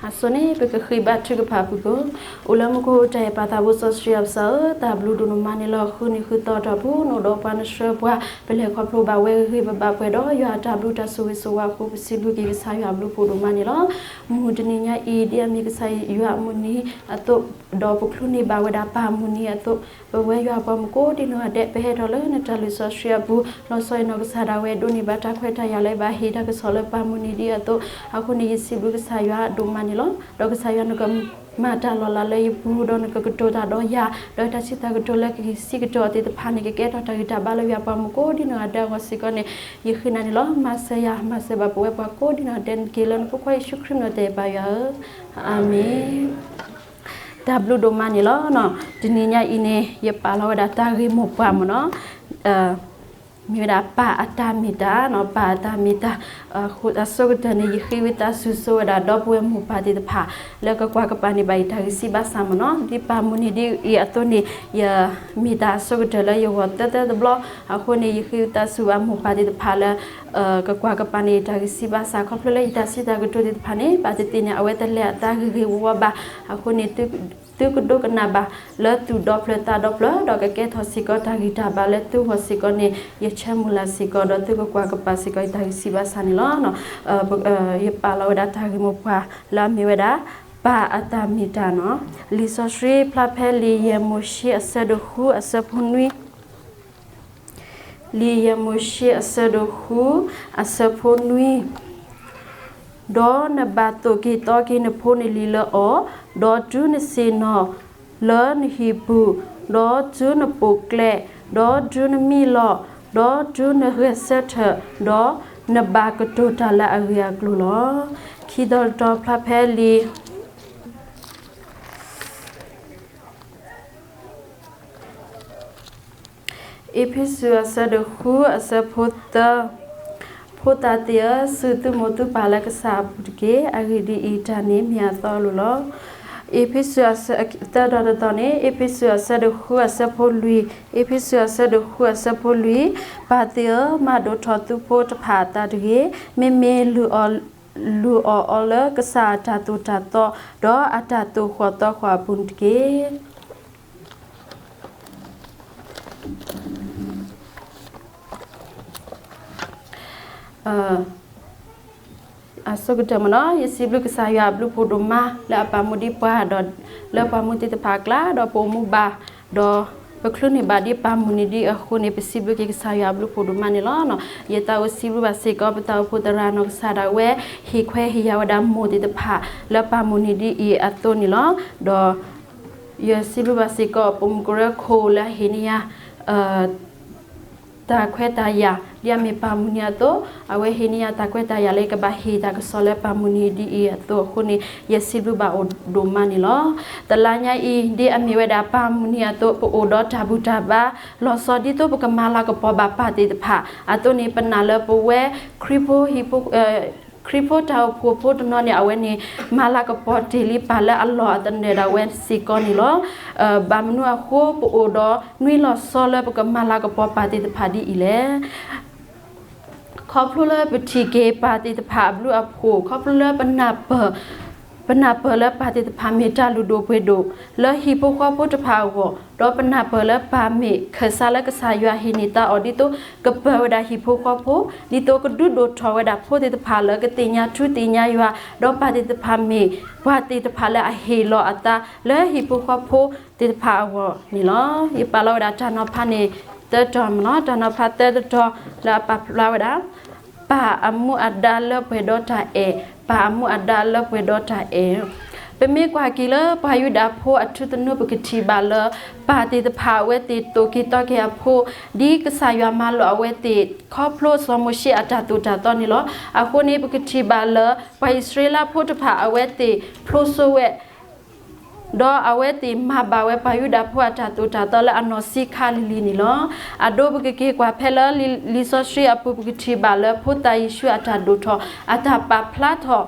အဆိန့ၣ် ပကဃ့ဘါထုကဖၣ်အပူၤဃီ, အိၣ်လၢမူခိၣ်တၢ်အဲၣ်ပၢ်သးဘိစီဆှံအပၢ်ဧၢ, တၢ်ဘျုးဒိၣ်မးန့ၣ်လီၤ. ဃုနံၤဃုသီအတီၢ်ပူၤ နအိၣ်ဒီးပှၤနဆှၢပှၤ, ပလဲၤခီဖျိဘၣ်ဝဲဂ့ၤဂ့ၤဘၣ်ဘၣ်ပှဲၤဒီး ယွၤအတၢ်ဘျုးတၢ်ဆိၣ်ဂ့ၤဆိၣ်ဝါအဃိ ပစံးဘျုးက့ၤကစၢ်ယွၤအဘျုးဖးဒိၣ်မးန့ၣ်လီၤ. မုၢ်တနံၤညါအံၤ ဒ်အမ့ၢ်ကစၢ်ယွၤအမုၢ်နံၤအသိး, ဒီးပချုးန့ၢ်ဘၣ်ဝဲဒၣ်ပၢ်မုၢ်နံၤအသိး, ပဝဲယွၤပှၤမုၣ်ကိးဒံနီၢ်ဂၤဒဲး ပဟဲထီၣ်လၢနတၢ်လုၢ်စီဆှံအပူၤ, လီၤဆီအံၤနီၢ်ကစၢ်ဒၣ်ဝဲ ဒိးန့ၢ်ဘၣ်တၢ်ခွဲးတၢ်ယာ်လၢဘၣ်ဟ့ၣ်တၢ်ကစီၣ်လၢပၢ်မုၢ်နံၤဒ်အသိး, အဃိန့ၣ် ယစံးဘျုးကစၢ်ယွၤဒိၣ်မးန့ၣ်လီၤ. ဒီးကစၢ်ယွၤနကမၤတၢ်လီၤလးလၢယပူၤ, ဒီးနကကတိၤတၢ်ဒီးယၤ, ဒီးတၢ်စံးတၢ်ကတိၤလၢကစံးကတိၤအီၤသ့ၣ်တဖၣ်န့ၣ် ကကဲထီၣ်တၢ်ဂံၢ်တၢ်ဘါလၢယွၤပှၤမုၣ်ကိးဒံနီၢ်ဂၤဒဲးအဂီၢ်စ့ၢ်ကီးန့ၣ် ယဃ့နၤန့ၣ်လီၤ. မၤစၢၤယၤ မၤစၢၤဘၣ်ပဝဲပှၤကိးဒံနီၢ်ဂၤဒဲးတက့ၢ် လၢနဖိခွါယ့ၣ်ၡူးခရံာ်မံၤတၢ်အဲၣ်ပၢ်ယွၤဧၢ, အၤမ့ၣ်. တၢ်ဘျုးဒိၣ်မးန့ၣ်လီၤ. တနံၤညါအံၤန့ၣ် ယပာ်လီၤဝဲဒၣ်တၢ်ဂ့ၢ်မိၢ်ပှၢ်မ့ၢ်နီၤ, မ့ၢ်ဝဲဒၣ်ပၢ်အတၢ်မ့ၢ်တၢ်, ပၢ်အတၢ်မ့ၢ်တၢ်, အဆိကတၢၢ်န့ၣ် ယဃ့ဝံသးစူၤဆိဝဲဒၣ်ဒီပုၢ်ဝဲၢ်မိၢ်ပၢ်သ့ၣ်တဖၣ် လၢကကွၢ်ကပၤန့ၢ်ဘၣ်ယတၢ်ဂံၢ်စၢ်ဘါစၢ်မ့ၢ်နီၤ, ဒ်ပၢ်မုၢ်နံၤဒ်အံၤအသိးန့ၣ် ယမ့ၢ်တၢ်အဆိကတၢၢ်လၢယဂီၢ်သၢသၢတဘျီ, အဃိန့ၣ် ယဃ့ဝံသးစူၤဘၣ်မိၢ်ပၢ်သ့ၣ်တဖၣ်လၢ ကကွၢ်ကပၤန့ၢ်ယတၢ်ဂံၢ်စၢ်ဘါစၢ် ခီဖျိလၢယတၢ်စံးတၢ်ကတိၤသ့ၣ်တဖၣ်န့ၣ် ဘၣ်သ့ၣ်သ့ၣ်န့ၣ် အဝဲတလဲၤအသးဂ့ၤဂ့ၤဝါဝါဘၣ်, အဃိန့ၣ် သုကဒိကနၣ်ဘၣ်လၢသူၣ်ဒီဖျၢၣ်သးဒီဖျၢၣ် ဒီးကကဲထီၣ်စ့ၢ်ကီးတၢ်ဂံၢ်တၢ်ဘါလၢသုဂီၢ်စ့ၢ်ကီးန့ၣ် ယဆၢမုၢ်လၢ်စ့ၢ်ကီး ဒီးသုကကွၢ်ကပၤစ့ၢ်ကီးယတၢ်ဂံၢ်စၢ်ဘါစၢ်န့ၣ်လီၤ. ယပာ်လီၤဝဲဒၣ်တၢ်ဂ့ၢ်မိၢ်ပှၢ်လၢအမ့ၢ်ဝဲဒၣ် ပၢ်အတၢ်မ့ၢ်တၢ်နီၤ, လံာ်စီဆှံဖျါဖဲလံာ်ယဲၢ်မိၤၡ့အဆၢဒိၣ်ဃုအဆၢဖိနွံ လံာ်ယဲၢ်မိၤၡ့အဆၢဒိၣ်ဃု အဆၢဖိနွံ, ဒီးနဘၣ်သိၣ်က့ၤသီက့ၤနဖိနလံၤလၢအီၤ, ဒီးတုၤနဆ့ၣ်နီၤလၢနဟံၣ်ပူၤ, ဒီးတုၤနပိာ်ကျဲ, ဒီးတုၤနမံလီၤ, ဒီးတုၤနဂဲၤဆၢထၢၣ်, ဒီးနဘၣ်ကတိၤတၢ်လၢအဂ့ၢ်အကျိၤလီၤ. ခံတီၤတတီၤဖျါဖဲလံာ် အ့းဖ့းစူးအဆၢဒိၣ်ဃုအဆၢဖိသၢ, ဖိသၣ်သ့ၣ်ဧၢ, စူၢ်သုမိၢ်သုပၢ်လၢကစၢ်အပူၤတက့ၢ်. အဂ့ၢ်ဒ်အံၤ, တၢ်န့ၣ်မ့ၢ်အသီအလိၤလီၤ. အ့းဖ့းစူးအဆၢ, သၢတီၤတတီၤန့ၣ်, အ့းဖ့းစူးအဆၢဒိၣ်ဃုအဆၢဖိလွံၢ်, အ့းဖ့းစူးအဆၢဒိၣ်ဃုအဆၢဖိလွံၢ်, ပၢ်သ့ၣ်ဧၢ, မၤဒိၣ်ထီၣ်သုဖိတဖၣ်အသးတဂ့ၤ, မ့မ့ၢ် လုၢ်အီၣ်အီၤလၢကစၢ်အတၢ်သိၣ်တၢ်သီ, ဒီးအတၢ်သိၣ်ဃီၣ်သီဃီၣ်အပူၤန့ၣ်တက့ၢ်. အဆိကတၢၢ်မ့ၢ်နီၤ, ယစံးဘျုးကစၢ်ယွၤအဘျုးဖးဒိၣ်မး လၢအပာ်မူဒံးပှၤဒီး လၢပှၤမူသ့ၣ်တဖၣ်အကျါ ဒီးပအိၣ်မူဘၣ် ဒီးပချုးန့ၢ်ဘၣ်ဒံးပၢ်မုၢ်နံၤဒံးအဃိန့ၣ် ပစံးဘျုးက့ၤကစၢ်ယွၤအဘျုးဖးဒိၣ်မးန့ၣ်လီၤ. ယသးအိၣ်စံးဘျုးဘၣ်စ့ၢ်ကီး ပသးအိၣ်ဖိသရၣ်နီၢ်ကစၢ်ဒၣ်ဝဲ ဟ့ၣ်ခွဲးဟ့ၣ်ယာ်ဝဲဒၣ်မိၢ်သ့ၣ်တဖၣ် လၢပၢ်မုၢ်နံၤဒံးအံၤအသိးန့ၣ်လီၤ. ဒီး ယစံးဘျုးဘၣ်စ့ၢ်ကီး ပိာ်မုၣ်ကရၢခိၣ်လၢအဟ့ၣ်န့ၢ်ယၤ တၢ်ခွဲးတၢ်ယာ် ဒ်အမ့ၢ်ပၢ်မုၢ်နံၤအသိး, အဝဲဟ့ၣ်န့ၢ်ယၤတၢ်ခွဲးတၢ်ယာ်လၢယကဘၣ်ဟ့ၣ်တၢ်ကစီၣ်လၢပၢ်မုၢ်နံၤဒံးအံၤအသိးအဃိန့ၣ် ယစံးဘျုးဘၣ်အီၤဒိၣ်မးန့ၣ်လီၤ. တလါညါအံၤ ဒ်အမ့ၢ်ဝဲဒၣ်ပၢ်မုၢ်နံၤအသိး ပအိၣ်ဒီးတၢ်ဘူၣ်တၢ်ဘါ လီၤဆီဒ်သိးပကမၤလၤကပီၤဘၣ်ပၢ်သ့ၣ်တဖၣ်အသိးန့ၣ် ပနာ်လၢပဝဲ ခရံာ်ဖိဟံၣ်ဖိ ခရံာ်ဖိတၢ်အိၣ်ဖှိၣ်ဖိတနီၤန့ၣ် အဝဲန့ၣ် မၤလၤကပီၤတ့ၢ်လံပၢ်လၢအလီၢ်အသနၢၣ်ဒၣ်ဝဲစ့ၢ်ကီးန့ၣ်လီၤ. ဘၣ်မနုၤအဃိ ပအိၣ်ဒီးနွံလီၤဆီလၢပကမၤလၤကပီၤပၢ်သ့ၣ်တဖၣ်ဒ်အံၤလဲၣ်. ခီဖျိလၢပထံၣ်က့ၤပၢ်သ့ၣ်တဖၣ်အဘျုးအဖှိၣ်, ခီဖျိလၢပနၢ်ပၢၢ် ပနၢ်ပၢၢ်လၢပၢ်သ့ၣ်တဖၣ်မ့ၢ်တၢ်လုၢ်ဒိၣ်ပှ့ၤဒိၣ် လၢဟံၣ်ဖိဃီဖိတဖၣ်အဂီၢ်, ဒီးပနၢ်ပၢၢ်လၢပၢ်မ့ၢ်ခၢၣ်စးလၢကစၢ်ယွၤဟ့ၣ်န့ၢ်သါအီၤ ဒ်သိးကပၢၤဝဲဒၣ်ဟံၣ်ဖိဃီဖိ, ဒ်သိးကဒုးဒိၣ်ထီၣ်ဝဲဒၣ်ဖိသ့ၣ်တဖၣ်လၢကသ့ၣ်ညါထူသ့ၣ်ညါယွၤ, ဒီးပၢ်သ့ၣ်တဖၣ်မ့ၢ်ပှၤသ့ၣ်တဖၣ်လၢအဟ့ၣ်လီၤအသးလၢဟံၣ်ဖိဃီဖိသ့ၣ်တဖၣ်အဂီၢ်န့ၣ်လီၤ. ယပာ်လီၤဝဲဒၣ်တၢ်နီၤဖးန့ၣ် သၢတီၤမ့ၢ်နီၤ, တၢ်နီၤဖးသၢတီၤလၢအပာ်ဖျါဝဲဒၣ် ပၢ်အမူအဒါလၢပှဲၤဒီးတၢ်အဲၣ်, ပၢ်အမူအဒါလၢပှဲၤဒီးတၢ်အဲၣ်. ပမ့ၢ်ကွၢ်က့ၤလၢပှၤယူဒၤဖိအထူသနူ ပကထံၣ်ဘၣ်လၢ ပၢ်သ့ၣ်တဖၣ်အဝဲသ့ၣ်သိၣ်က့ၤသီက့ၤအဖိ, ဒ်ကစၢ်ယွၤမၤလိာ်အဝဲသ့ၣ် ခီဖျိစီၤမိၤၡ့အတၢ်သိၣ်တၢ်သီန့ၣ်လီၤ. အဃိန့ၣ် ပကထံၣ်ဘၣ်လၢ ပှၤအံၣ်စရ့လးဖိတဖၣ် အဝဲသ့ၣ်ဖျိစိဝဲ ဒီးအဝဲသ့ၣ်မၤဘၣ်ဝဲပှၤယူဒၤဖိအတၢ်သိၣ်တၢ်သီလၢအနီၢ်ဆံးခါလံၤလံၤန့ၣ်လီၤ. အဒိ ပကက့ၤကွၢ်ဖဲလၢလံာ်စီဆှံအပူၤ ပကထံၣ်ဘၣ်လၢဖိသၣ်ယ့ၣ်ၡူးအတၢ်ဒိၣ်ထီၣ်, အတၢ်ပာ်ဖျါထီၣ်,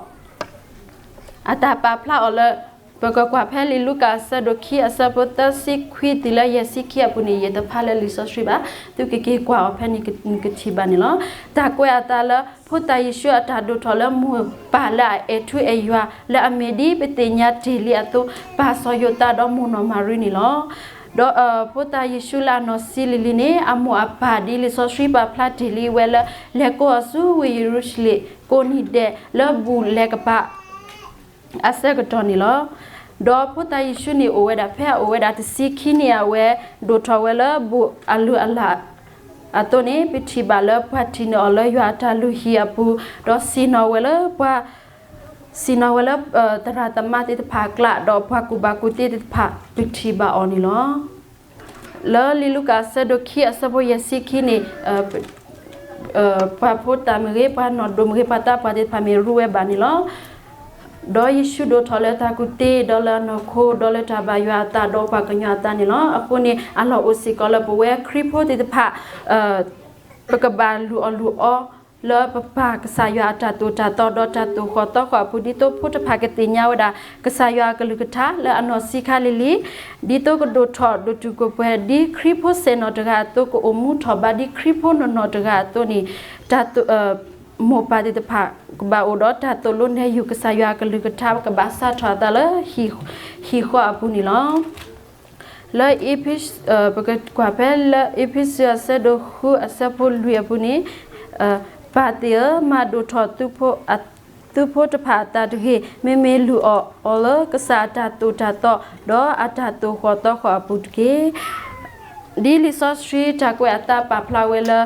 အတၢ်ပာ်ဖျါအီၤလၢ ပကကွၢ်ဖဲလံာ်လူၤကၣ်အဆၢဒိၣ်ခံအဆၢဖိသၢဆံခွံတုၤလၢယဲၢ်ဆံခံအပူၤန့ၣ် ယတဖးလၢလံာ်စီဆှံဘၣ်, သုကက့ၤကွၢ်အီၤဖဲန့ၣ်နကထံၣ်ဘၣ်န့ၣ်လီၤ. တၢ်ကွဲးအသးလၢ ဖိသၣ်ယ့ၣ်ၡူးအတၢ်ဒိၣ်ထီၣ်လၢမိၢ်ပၢ်လၢအအဲၣ်ထူအဲၣ်ယွၤ လၢအမ့ၢ်ဒ်ပသ့ၣ်ညါတ့ၢ်လံအသိး ပၢ်စီၤယိၤသးဒီးမိၢ်နီၢ်မၤရံန့ၣ်လီၤ. ဒီးဖိသၣ်ယ့ၣ်ၡူးလၢအနီၢ်ဆံးလံၤလံၤန့ၣ် အမိၢ်အပၢ်ဒ်လံာ်စီဆှံပာ်ဖျါတ့ၢ်လံဝဲလၢ လဲၤကိးအီၤဆူဝ့ၢ်ယရူၤၡလ့ၣ်ကိးနံၤဒဲးလၢဘူၣ်လဲၤကပၤ အဆၢကတီၢ်န့ၣ်လီၤ. ဒီးဖိသၣ်ယ့ၣ်ၡူးန့ၣ်အိၣ်ဝဲဒၣ်ဖဲအအိၣ်ဝဲဒၣ်တဆံခံနံၣ် အဝဲဒိၣ်ထီၣ်ဝဲလၢဘူၣ်အလုၢ်အလၢ်အသိးန့ၣ် ပထံၣ်ဘၣ်လၢပှၤထံၣ်န့ၢ်အီၤလၢယွၤအတၢ်လုၢ်ဟံၣ်အပူၤ, ဒီးဆ့ၣ်နီၤဝဲလၢပှၤ ဆ့ၣ်နီၤဝဲလၢ သရၣ်သမါသ့ၣ်တဖၣ်အကျါ ဒီးပှၤကူၣ်ဘၣ်ကူၣ်သ့သ့ၣ်တဖၣ် ပထံၣ်ဘၣ်အီၤန့ၣ်လီၤ. လၢလံာ်လူၤကၣ်အဆၢဒိၣ်ခံအဆၢဖိယဲၢ်ဆံခံန့ၣ် ပှၤဖိသၣ်မ့ၢ်ဂ့ၤ ပှၤနီၢ်ဒိၣ်မ့ၢ်ဂ့ၤ ပှၤသးပှၢ်သ့ၣ်တဖၣ်မ့ၢ်ရူဝဲဘၣ်န့ၣ်လီၤ. ဒီးယ့ၣ်ၡူးဒိၣ်ထီၣ်လၢတၢ်ကူၣ်သ့ ဒီးလၢအနီၢ်ခိ ဒီးလၢတၢ်ဘၣ်ယွၤအသး ဒီးပှၤကညီအသးန့ၣ်လီၤ. အဃိန့ၣ် အလီၢ်အိၣ်စ့ၢ်ကီးလၢပဝဲခရံာ်ဖိသ့ၣ်တဖၣ် ပကဘၣ်လုၢ်အီၣ်လုၢ်အီ လၢပပၢ်ကစၢ်ယွၤအတၢ်သိၣ်တၢ်သီ ဒီးတၢ်သိၣ်ဃီၣ်သီဃီၣ်အပူၤ ဒ်သိးဖိတဖၣ်ကသ့ၣ်ညါဝဲဒၣ် ကစၢ်ယွၤအကလုၢ်ကထါလၢအနီၢ်ဆံးခါလံၤလံၤ, ဒ်သိးကဒိၣ်ထီၣ်ဒိၣ်တုာ်ခိၣ်ပှဲၤ ဒ်ခရံာ်ဖိစဲၣ်နီၤတဂၤအသိး ကအိၣ်မူထီၣ်ဘးဒ်ခရံာ်ဖိနီၢ်နီၢ်တဂၤအသိးန့ၣ် တၢ် မိၢ်ပၢ်သ့ၣ်တဖၣ် ကဘၣ်အိၣ်ဒီးတၢ်သိၣ်လိနဲၣ်ယုာ်ကစၢ်ယွၤအကလုၢ်ကထါ ကဘၣ်စးထီၣ်အသးလၢ ဟံၣ်ဃီအပူၤန့ၣ်လီၤ. လၢ ပကကွၢ်ဖဲလၢအ့းဖ့းစူးအဆၢဒိၣ်ဃုအဆၢဖိလွံၢ်အပူၤန့ၣ်, ပၢ်သ့ၣ်ဧၢ, မၤဒိၣ်ထီၣ်သုဖိတဖၣ်အသးတဂ့ၤ, မ့မ့ၢ်လုၢ်အီၣ်အီၤလၢကစၢ်အတၢ်သိၣ်တၢ်သီ ဒီးအတၢ်သိၣ်ဃီၣ်သီဃီၣ်အပူၤတက့ၢ်. ဒ်လံာ်စီဆှံတၢ်ကွဲးအသးပာ်ဖျါဝဲလၢ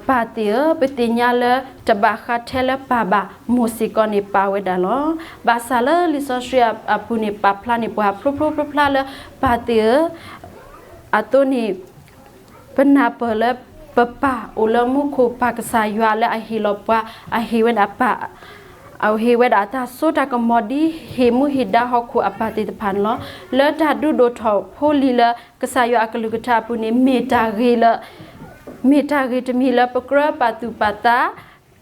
ပၢ်သ့ၣ်ဧၢ, ပသ့ၣ်ညါလၢတဘၣ်ဃးထဲလၢပၢ်ဘၣ်, မိၢ်စ့ၢ်ကီးန့ၣ်ပာ်ဝဲဒၣ်လီၤ. ဘၣ်ဆၣ်လၢလံာ်စီဆှံအပူၤန့ၣ် ပာ်ဖျါန့ၢ်ပှၤဖျိဖျိဖျါဖျါလၢ ပၢ်သ့ၣ်ဧၢ အသိးန့ၣ် ပနၢ်ပၢၢ်လၢပပၢ်အိၣ်လၢမူခိၣ် ပၢ်ကစၢ်ယွၤလၢအဟ့ၣ်လီၤပှၤ, အဟ့ၣ်ဝဲဒၣ်ပၢ် အဟ့ၣ်ဝဲဒၣ်အတၢ်စိတၢ်ကမီၤဒ်ဟ့ၣ်မူဟ့ၣ်ဒါဟီၣ်ခိၣ်အပၢ်သ့ၣ်တဖၣ်န့ၣ်လီၤ. လၢတၢ်ဒုးဒိၣ်ထီၣ်ဖိလံၤလၢကစၢ်ယွၤအကလုၢ်ကထါအပူၤန့ၣ် မ့ၢ်တၢ်ဂ့ၤလၢ မ့ၢ်တၢ်ဂ့ၤတမံၤလၢပကြၢးပာ်သူၣ်ပာ်သး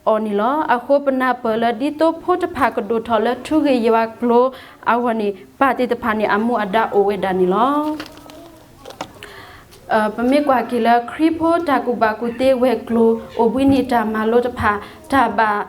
အီၤန့ၣ်လီၤ. အဃိပနၢ်ပၢၢ်လၢ ဒ်သိးဖိတဖၣ်ကဒိၣ်ထီၣ်လၢထူဂ့ၤယွၤကျိၤအဂီၢ်န့ၣ် ပၢ်သ့ၣ်တဖၣ်န့ၣ် အမူအဒါအိၣ်ဝဲဒၣ်န့ၣ်လီၤ. ပမ့ၢ်ကွၢ်က့ၤလၢခရံာ်ဖိတၢ်ကူၣ်ဘၣ်ကူၣ်သ့ဝဲၤကျိၤ အိၣ်ဘှံးနံၤတၢ်မၤလိတဖၣ်, တၢ်ဘၣ်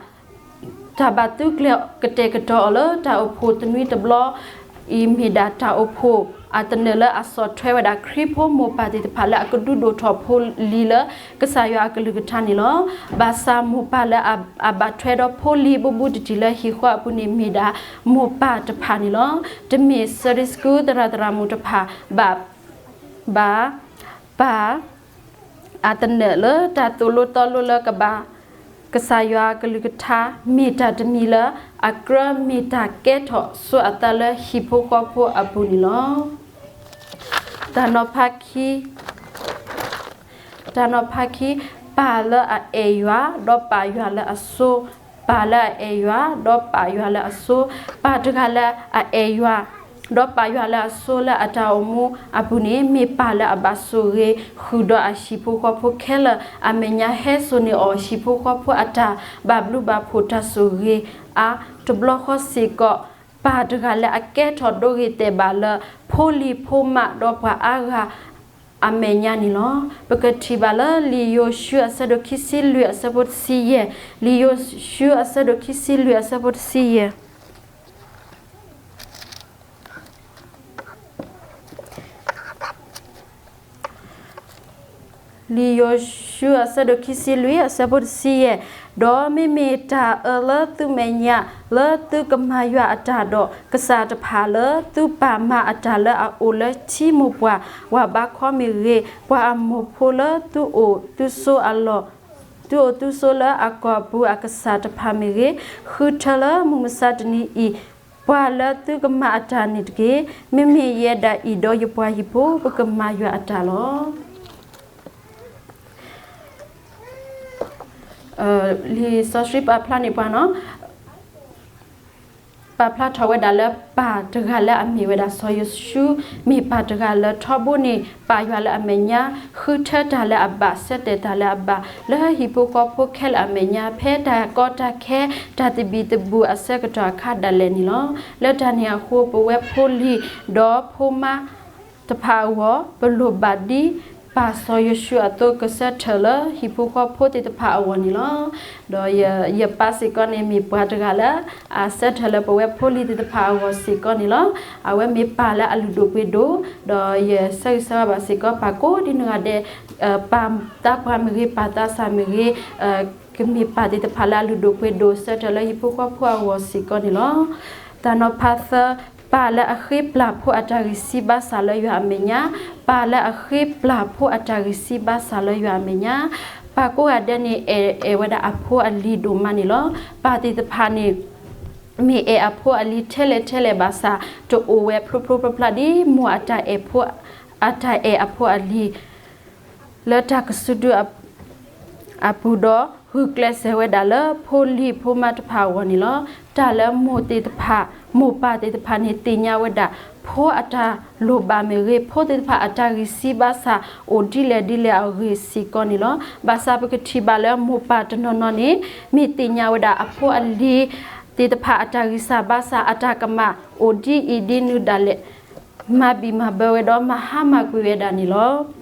တၢ်ဘၣ်သုးကျဲၤကတဲာ်ကတီၤအီၤလၢတၢ်အိၣ်ဖှိၣ်သနွံတဘျီအံၤ မ့ၢ်ဒၣ်တၢ်အိၣ်ဖှိၣ်အသနၢၣ်လၢအဆီၣ်ထွဲဝဲဒၣ် ခရံာ်ဖိမိၢ်ပၢ်သ့ၣ်တဖၣ်လၢအကဒုးဒိၣ်ထီၣ်ဖိလံၤလၢကစၢ်ယွၤအကလုၢ်ကထါန့ၣ်လီၤ. ဘၣ်ဆၣ်မိၢ်ပၢ်လၢအဘၣ်ထွဲဒီးဖိလံၤဘူးဘူးတံၢ်တံၢ်လၢဟံၣ်ဃီအပူၤန့ၣ် မ့ၢ်ဒၣ်မိၢ်ပၢ်တဖၣ်န့ၣ်လီၤ. တမ့ၢ် Sunday School သရၣ်သရၣ်မုၣ်တဖၣ်ဘၣ် ဘၣ် ပၢ် အသနၢၣ်လၢတၢ်သိၣ်လိသီလိလၢကဘၣ် ကစၢ်ယွၤအကလုၢ်ကထါ မ့ၢ်တၢ်တမံၤလၢအကြၢးမ့ၢ်တၢ်ကဲထီၣ်ဆိအသးလၢဟံၣ်ဖိဃီဖိအပူၤန့ၣ်လီၤ. တၢ်နီၤဖးခံ တၢ်နီၤဖးခံ, ပၢ်လၢအအဲၣ်ယွၤ ဒီးပာ်ယွၤလၢအစိ, ပၢ်လၢအအဲၣ်ယွၤ ဒီးပာ်ယွၤလၢအစိ, ပၢ်တဂၤလၢအအဲၣ်ယွၤ ဒီးပာ်ယွၤလၢအစိလၢအတၢ်အိၣ်မူအပူၤန့ၣ် မ့ၢ်ပၢ်လၢအဘၣ်ဆိၣ်ဂ့ၤဃုာ်ဒီးအဟံၣ်ဖိဃီဖိခဲလၢာ်, အမဲာ်ညါဟဲစိာ်န့ၢ်အီၤဟံၣ်ဖိဃီဖိအတၢ်ဘၣ်ဘျုးဘၣ်ဖှိၣ်တၢ်ဆိၣ်ဂ့ၤအါ, တဘျီဃီစ့ၢ်ကီး ပၢ်တဂၤလၢအကဲထီၣ်ဒိဂ့ၤတဲာ်ဘၣ်လၢ ဖိလံၤဖိမါဒီးပှၤအါဂၤ အမဲာ်ညါန့ၣ်လီၤ. ပကထံၣ်ဘၣ်လၢလံာ်ယိၤၡူအဆၢဒိၣ်ခံဆံလွံၢ်အဆၢဖိတဆံယဲၢ်, လံာ်ယိၤၡူအဆၢဒိၣ်ခံဆံလွံၢ်အဆၢဖိတဆံယဲၢ် လံာ်ယိၤၡူအဆၢဒိၣ်ခံဆံလွံၢ်အဆၢဖိတဆံယဲၢ်, ဒီးမ့မ့ၢ်တၢ်အၢလၢသုမဲာ်ညါ လၢသုကမၤယွၤအတၢ်ဒီး ကစၢ်တဖၣ်လၢသုပၢ်မၤအတၢ်လၢအအိၣ်လၢထံမိၢ်ပှၢ် ဝၤဘါခီမ့ၢ်ဂ့ၤ, ပှၤအမိၢ်ဖိလၢသုအိၣ်သုဆိးအလီၢ် သုအိၣ်သုဆိးလၢအကီၢ်ပူၤအကစၢ်တဖၣ်မ့ၢ်ဂ့ၤ, ဃုထၢလၢမုၢ်မဆါတနံၤအံၤ ပှၤလၢသုကမၤအတၢ်န့ၣ်တက့ၢ်. မ့မ့ၢ်ယဲဒၣ်အံၤဒီးယပှၤဟံၣ်ဖိ ပကမၤယွၤအတၢ်လီၤ. လံာ်စီဆှံပာ်ဖျါန့ၢ်ပှၤနီၤ ပာ်ဖျါထီၣ်ဝဲဒၣ်လၢပၢ်တဂၤလၢအမ့ၢ်ဝဲဒၣ်စီၤယိၤၡူ မ့ၢ်ပၢ်တဂၤလၢထီဘိန့ၣ် ပာ်ယွၤလၢအမဲာ်ညါ ဃုထၢတၢ်လၢအဘၣ် ဆၢတဲာ်တၢ်လၢအဘၣ် လၢဟံၣ်ဖိဃီဖိခဲလၢာ်အမဲာ်ညါ ဖဲတၢ်ကီတၢ်ခဲ တၢ်သဘံၣ်သဘုၣ်အဆၢကတီၢ်အခါဒၣ်လဲာ်န့ၣ်လီၤ. လၢတၢ်န့ၣ်အဃိ ပဝဲဖိလံၤ ဒီးဖိမါ တဖၣ်အဂီၢ် ပလိၣ်ဘၣ်ဒ်ပၢ်စီၤယိၤၡူအသိး ကဆၢထၢၣ်လၢဟံၣ်ဖိဃီဖိသ့ၣ်တဖၣ်အဂီၢ်န့ၣ်လီၤ. ဒီးယပၢ်စ့ၢ်ကီးန့ၣ် မ့ၢ်ပှၤတဂၤလၢ အဆၢထၢၣ်လၢပဝဲဖိလံၤသ့ၣ်တဖၣ်အဂီၢ်စ့ၢ်ကီးန့ၣ်လီၤ. အဝဲမ့ၢ်ပၢ်လၢအလုၢ်ဒိၣ်ပှ့ၤဒိၣ်, ဒီးယဆၢဂ့ၤဆၢဝါဘၣ်စ့ၢ်ကီး ပၢ်ကိးဒ်နဂၤဒဲး, ပၢ်သးပှၢ်မ့ၢ်ဂ့ၤ, ပၢ်သးစၢ်မ့ၢ်ဂ့ၤ, ကမ့ၢ်ပၢ်သ့ၣ်တဖၣ်လၢအလုၢ်ဒိၣ်ပှ့ၤဒိၣ် ဆၢထၢၣ်လၢဟံၣ်ဖိဃီဖိအဂီၢ်စ့ၢ်ကီးန့ၣ်လီၤ. တၢ်နီၤဖးသၢ, ပၢ်လၢအဃ့ပျၢ်ဖိအတၢ်ဂံၢ်စၢ်ဘါစၢ်လၢယွၤအမဲာ်ညါ, ပၢ်လၢအဃ့ပျၢ်ဖိအတၢ်ဂံၢ်စၢ်ဘါစၢ်လၢယွၤအမဲာ်ညါ, ပၢ်ကိးဂၤဒဲးန့ၣ် အဲၣ်အဲၣ်ဝဲဒၣ်အဖိအလံၤဒိၣ်မးန့ၣ်လီၤ. ပၢ်သ့ၣ်တဖၣ်န့ၣ် မ့ၢ်အဲၣ်အဖိအလံၤထဲလဲၣ်ထဲလဲၣ်ဘၣ်ဆၣ် တအိၣ်ဝဲဖျိဖျိဖျါဖျါဒ်မိၢ်အတၢ်အဲၣ်အဖိ, အတၢ်အဲၣ်အဖိအလံၤ လၢတၢ်ကစူၤဒု အပူၤဒီး ဂုာ်ကျဲးစၢးဝဲဒၣ်လၢဖိလံၤဖိမါတဖၣ်အဂီၢ်န့ၣ်လီၤ. တၢ်လၢမိၢ်သ့ၣ်တဖၣ်, မိၢ်ပၢ်သ့ၣ်တဖၣ်န့ၣ် သ့ၣ်ညါဝဲဒၣ် ဖိအတၢ်လိၣ်ဘၣ်မ့ၢ်ဂ့ၤ, ဖိသ့ၣ်တဖၣ်အတၢ်ဂံၢ်စၢ်ဘါစၢ် အိၣ်ဒ်လဲၣ်ဒ်လဲၣ်အဂ့ၢ်စ့ၢ်ကီးန့ၣ်လီၤ. ဘၣ်ဆၣ်ပကထံၣ်ဘၣ်လၢမိၢ်ပၢ်တနီၤနီၤန့ၣ် မ့ၢ်သ့ၣ်ညါဝဲဒၣ်အဖိအလံၤသ့ၣ်တဖၣ်အတၢ်ဂံၢ်စၢ်ဘါစၢ် အတၢ်ကမၣ်အိၣ်ဒ်အံၤဒ်နုၤဒၣ်လဲာ် မၤဘံၣ်မၤဘၢဝဲဒီးမၤဟါမၢ်ကွံာ်ဝဲဒၣ်န့ၣ်လီၤ.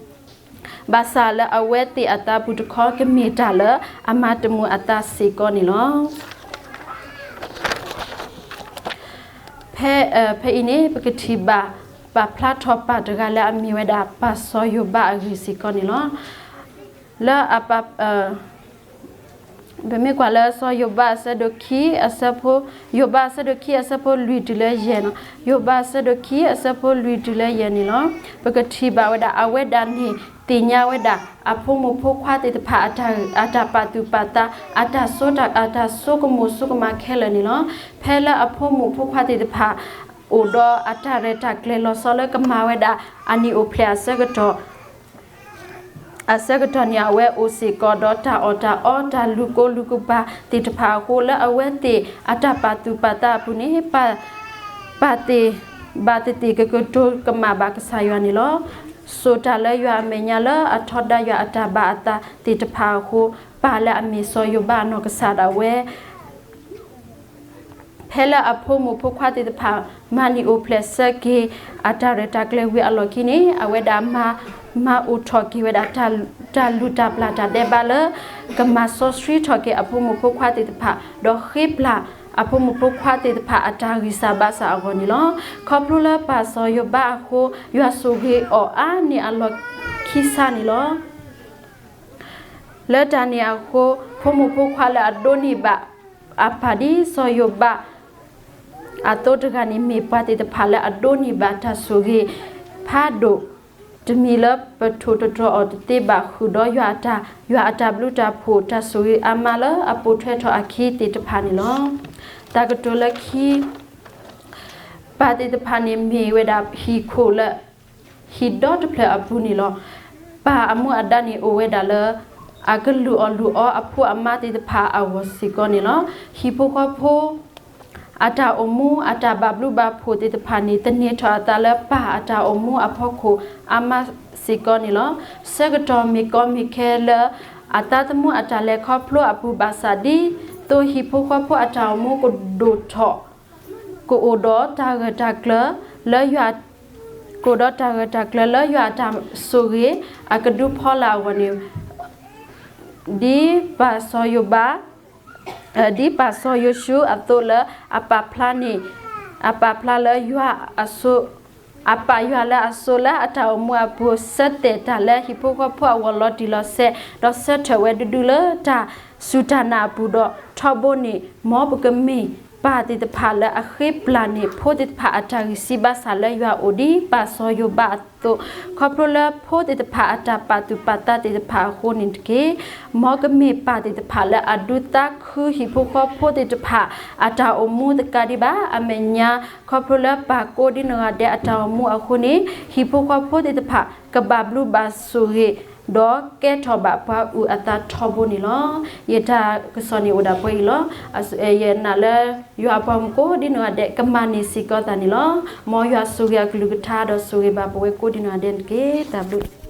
ဘၣ်ဆၣ်လၢအဝဲသ့ၣ်အသးပူၤတခီ ကမ့ၢ်တၢ်လၢအမၤတမုာ်အသးစ့ၢ်ကီးန့ၣ်လီၤ. ဖဲ, ဖဲအံၤန့ၣ် ပကထံၣ်ဘၣ် ပာ်ဖျါထီၣ်ပၢ်တဂၤလၢအမ့ၢ်ဝဲဒၣ်ပၢ်စီၤယိၤဘးအဂ့ၢ်စ့ၢ်ကီးန့ၣ်လီၤ. လၢအပၢ် ပမ့ၢ်ကွၢ်လၢစီၤယိၤဘးအဆၢဒိၣ်ခံ, ယိၤဘးအဆၢဒိၣ်ခံအဆၢဖိလွံၢ်တုၤလၢယဲၢ်န့ၣ်, ယိၤဘးအဆၢဒိၣ်ခံအဆၢဖိလွံၢ်တုၤလၢယဲၢ်န့ၣ်လီၤ. ပကထံၣ်ဘၣ်ဝဲဒၣ် အဝဲဒၣ်န့ၣ် သ့ၣ်ညါဝဲဒၣ် အဖိမုၣ်ဖိခွါသ့ၣ်တဖၣ် အတၢ်ပာ်သူၣ်ပာ်သး, အတၢ်ဆိ, အတၢ်ဆိကမိၣ်ဆိကမးခဲလၢာ်န့ၣ်လီၤ. ဖဲလၢအဖိမုၣ်ဖိခွါသ့ၣ်တဖၣ် အိၣ်ဒီးအတၢ်ရဲၣ်တၢ်ကျဲၤလီၤဆီလၢကမၤဝဲဒၣ် အနံၣ်အိၣ်ဖျဲၣ်အဆၢကတီၢ် အဆၢကတီၢ်န့ၣ် အဝဲအိၣ်စ့ၢ်ကီးဒီးတၢ်အီၣ်တၢ်အီ တၢ်လူၤကိလူၤကပၤသ့ၣ်တဖၣ်အဃိ လၢအဝဲသ့ၣ်အတၢ်ပာ်သူၣ်ပာ်သးအပူၤန့ၣ် ပာ်သ့ၣ်ဘၣ်သ့ၣ်သ့ၣ် ကကတိၤကမၣ်ဘၣ်ကစၢ်ယွၤန့ၣ်လီၤ. စိာ်တၢ်လၢယွၤအမဲာ်ညါလၢအထီဒါယွၤအတၢ်ဘၣ်အသးသ့ၣ်တဖၣ်အဃိ ပၢ်လၢအမ့ၢ်စီၤယိၤဘးအနီၢ်ကစၢ်ဒၣ်ဝဲ ဖဲလၢအဖိမုၣ်ဖိခွါသ့ၣ်တဖၣ် မၤနံၣ်အိၣ်ဖျဲၣ်ဆၢက့ၤ အတၢ်ရဲၣ်တၢ်ကျဲၤဝံၤအလီၢ်ခံန့ၣ် အဝဲဒၣ်မၤ, မၤအိၣ်ထီၣ်က့ၤဝဲဒၣ် တၢ်လူၤတၢ်ပျၢ်တၢ်ဒဲးဘးလၢ ကမၤစီဆှံထီၣ်က့ၤအဖိမုၣ်ဖိခွါသ့ၣ်တဖၣ် ဒီးဃ့ပျၢ်အဖိမုၣ်ဖိခွါသ့ၣ်တဖၣ်အတၢ်ဂံၢ်စၢ်ဘါစၢ်အဂီၢ်န့ၣ်လီၤ. ခီဖျိလၢပၢ်စီၤယိၤဘးအဃိ ယွၤဆိၣ်ဂ့ၤအီၤအါန့ၢ်အလီၢ်ခံစါန့ၣ်လီၤ. လၢတၢ်န့ၣ်အဃိ ဖိမုၣ်ဖိခွါလၢအဒိးန့ၢ်ဘၣ်အပၢ်ဒ်စီၤယိၤဘး အသိးတဂၤန့ၣ် မ့ၢ်ပှၤသ့ၣ်တဖၣ်လၢအဒိးန့ၢ်ဘၣ်တၢ်ဆိၣ်ဂ့ၤဖးဒိၣ် တမံၤလၢပထိၣ်သတြီၤအီၤတသ့ဘၣ် ဃုာ်ဒီးယွၤအတၢ်, ယွၤအတၢ်ဘျုးတၢ်ဖှိၣ် တၢ်ဆိၣ်ဂ့ၤအါမးလၢအပိာ်ထွဲထီၣ်အခံသ့ၣ်တဖၣ်န့ၣ်လီၤ. တၢ်ကတိၤလၢခံ ပၢ်သ့ၣ်တဖၣ်န့ၣ်မ့ၢ်ဝဲဒၣ်ဟံၣ်ခိၣ်လၢ ဟံၣ်ဒီတဖျၢၣ်အပူၤန့ၣ်လီၤ. ပၢ်အမူအဒါန့ၣ်အိၣ်ဝဲဒၣ်လၢ အကလုၢ်အီၣ်လုၢ်အီအဖိအမါသ့ၣ်တဖၣ်အဂီၢ်စ့ၢ်ကီးန့ၣ်လီၤ. ဟံၣ်ဖိဃီဖိ အတၢ်အိၣ်မူအတၢ်ဘၣ်ဘျုးဘၣ်ဖှိၣ်သ့ၣ်တဖၣ်န့ၣ် သန့ၤထီၣ်အသးလၢပၢ်အတၢ်အိၣ်မူအဖီခိၣ်အါမးစ့ၢ်ကီးန့ၣ်လီၤ. ဆၢကတီၢ်မ့ၢ်ကီမ့ၢ်ခဲလၢ အသးသမူအတၢ်လဲၤခီဖျိအပူၤဘၣ်ဆၣ် ဒ်သိးဟံၣ်ဖိဃီဖိအတၢ်အိၣ်မူကဒိၣ်ထီၣ် ကအိၣ်ဒီးတၢ်ဂၢၢ်တၢ်ကျၢၤလၢယွၤ, ကအိၣ်ဒီးတၢ်ဂၢၢ်တၢ်ကျၢၤလၢယွၤအတၢ်ဆိၣ်ဂ့ၤအကဒုဖီလာ်အဂီၢ်န့ၣ်, ဒ်ပၢ်စီၤယိၤဘး, ဒ်ပၢ်စီၤယိၤၡူအသိးလၢအပာ်ဖျါန့ၣ်, အပာ်ဖျါလၢယွၤအစိၤ, အပာ်ယွၤလၢအစိၤလၢအတၢ်အိၣ်မူအပူၤ ဆၢတဲာ်တၢ်လၢဟံၣ်ဖိဃီဖိအဂီၢ်လီၤတံၢ်လီၤဆဲး ဒီးဆၢထၢၣ်ဝဲဒူဒူလၢတၢ်စူၢ်တၢ်နာ်အပူၤဒီး ထီဘိန့ၣ် မ်ပကမ့ၢ်ပၢ်သ့ၣ်တဖၣ်လၢအဃ့ပျၢ်န့ၢ်ဖိသ့ၣ်တဖၣ်အတၢ်ဂံၢ်စၢ်ဘါစၢ်လၢယွၤအိၣ်ဒ်ပၢ်စီၤယိၤဘးအသိး, ခီဖျိလၢဖိသ့ၣ်တဖၣ်အတၢ်ပာ်သူၣ်ပာ်သးသ့ၣ်တဖၣ်အဃိန့ၣ်တက့ၢ်. မ်ကမ့ၢ်ပၢ်သ့ၣ်တဖၣ်လၢအဒုးသးခုဟံၣ်ဖိဃီဖိသ့ၣ်တဖၣ်အတၢ်အိၣ်မူသကးဒံးဘၣ်. အမဲာ်ညါ ခီဖျိလၢပၢ်ကိးဒ်နဂၤဒဲးအတၢ်အိၣ်မူအဃိန့ၣ် ဟံၣ်ဖိဃီဖိသ့ၣ်တဖၣ် ကဘၣ်ဘျုးဘၣ်ဆိၣ်ဂ့ၤ ဒီးကဲထီၣ်ဘၣ်ပှၤအုၣ်အသးထီဘိန့ၣ်လီၤ. ယတၢ်ကစီၣ်န့ၣ်အိၣ်ဒၣ်ပှဲၤအံၤလီၤ. ယနာ်လၢ ယွၤအပှၤမုၣ်ကိးဒ်နီၢ်ဂၤဒဲး ကမၤန့ၢ်စ့ၢ်ကီးသးန့ၣ်လီၤ. မ်ယွၤဆိၣ်ဂ့ၤအကလုၢ်ကထါ ဒီးဆိၣ်ဂ့ၤဘၣ်ပဝဲကိးဒ်နီၢ်ဂၤဒဲးန့ၣ်တက့ၢ်. တၢ်ဘျုး